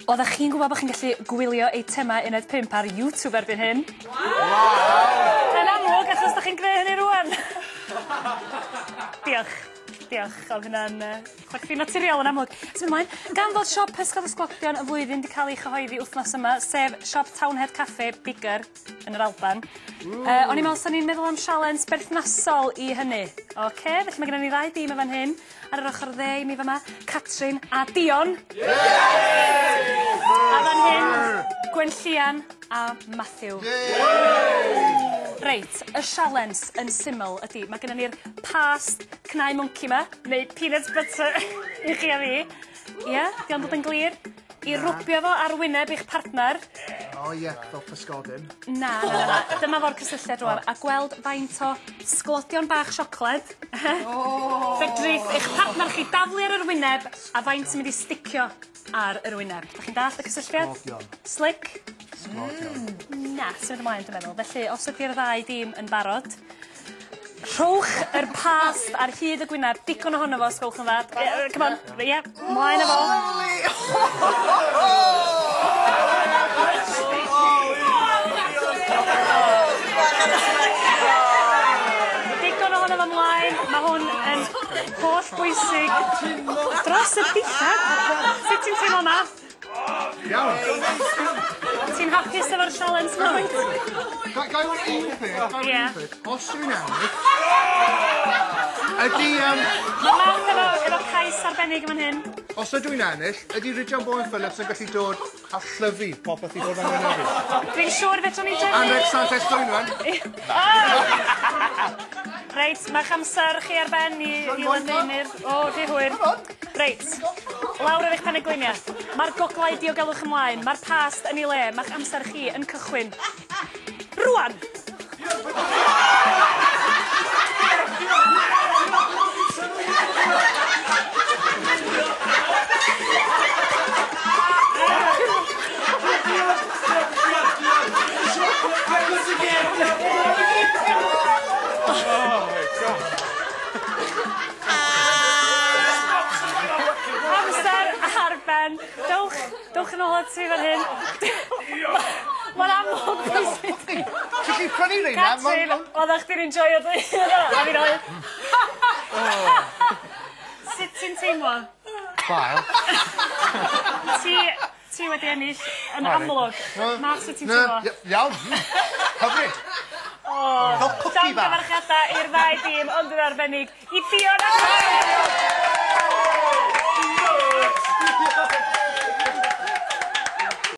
Oeddech chi'n gwybod bod chi'n gallu gwylio eitemau Uned 5 ar YouTube erbyn hyn? Wow! Yn amlwg, achos da chi'n gwneud hynny rwan. Diolch. Diolch. Oedd hynna'n chwerthin naturiol yn amlwg. Symud ymlaen. Gan fod siop Pysgod y Sglodion y flwyddyn wedi cael ei chyhoeddi wythnos yma, sef siop Townhead Cafe Bigger yn yr Alban. O'n i'n meddwl sa'n ni'n meddwl am sialens berthnasol i hynny. Oce, felly mae gennym ni ddau dîm yn fan hyn. Ar yr ochr dde i mi fyma, Catrin a Dion. A fan hyn, Gwenllian a Matthew. Reit, y sialens yn syml ydy, mae gennym ni'r past cnau mwnci 'ma, neu peanut butter i chi a fi. Ie, di o'n dod yn glir? I rwbio fo ar wyneb eich partner. O ie, fel pysgodyn. Na, na, na, na. Dyma fo'r cysylltiad rwan. A gweld faint o sglodion bach siocled. Fedrith eich partner chi daflu ar yr wyneb a faint sy'n mynd i sticio ar yr wyneb. Dach chi'n dallt y cysylltiad? Sglodion. Slick? Sglodion. Na, symud ymlaen dwi'n meddwl. Felly, os ydy'r ddau dîm yn barod, rhowch yr past ar hyd y gwyneb, digon ohono fo, os gwelwch yn dda. Come on, ie, mlaen â fo. Digon ohono fo mlaen, mae hwn yn holl bwysig. Dros y dillad. Sut ti'n teimlo, Math? Iawn. Ti'n hapus efo'r sialens mawr? Ga i ddweud un peth? Ga i ddweud Ie. un peth? Os dwi'n ennill... Ydy... Mae Math efo cais arbennig yn fan hyn. Os ydw i'n ennill, ydy Richard Bowen Phillips yn gallu dod a llyfu popeth i ddod yn wynebu? Dwi'n siŵr fedrwn ni drefnu. Anrheg Santes Dwynwen. Reit, mae'ch amser chi ar ben i lynu neu'r... O, rhy hwyr. Reit, lawr ar eich pen-gliniau. Mae'r goglau diogelwch ymlaen, mae'r past yn ei le, mae'ch amser chi yn cychwyn. Rwan! Amser ar ben. Dowch yn ôl at fi fan hyn. Mae'n amlwg bwysig. Ti'n gallu prynu reina? Catrin, oeddech chdi'n enjoyo dy hun yna? A fi'n oed. Sut ti'n teimlo? Gwael. Ti wedi ennill yn amlwg. Mark, sut ti'n teimlo? Iawn. Hyfryd. O, Fel cwci bach. Llongyfarchiadau i'r ddau dîm, ond yn arbennig i Dion a Catrin.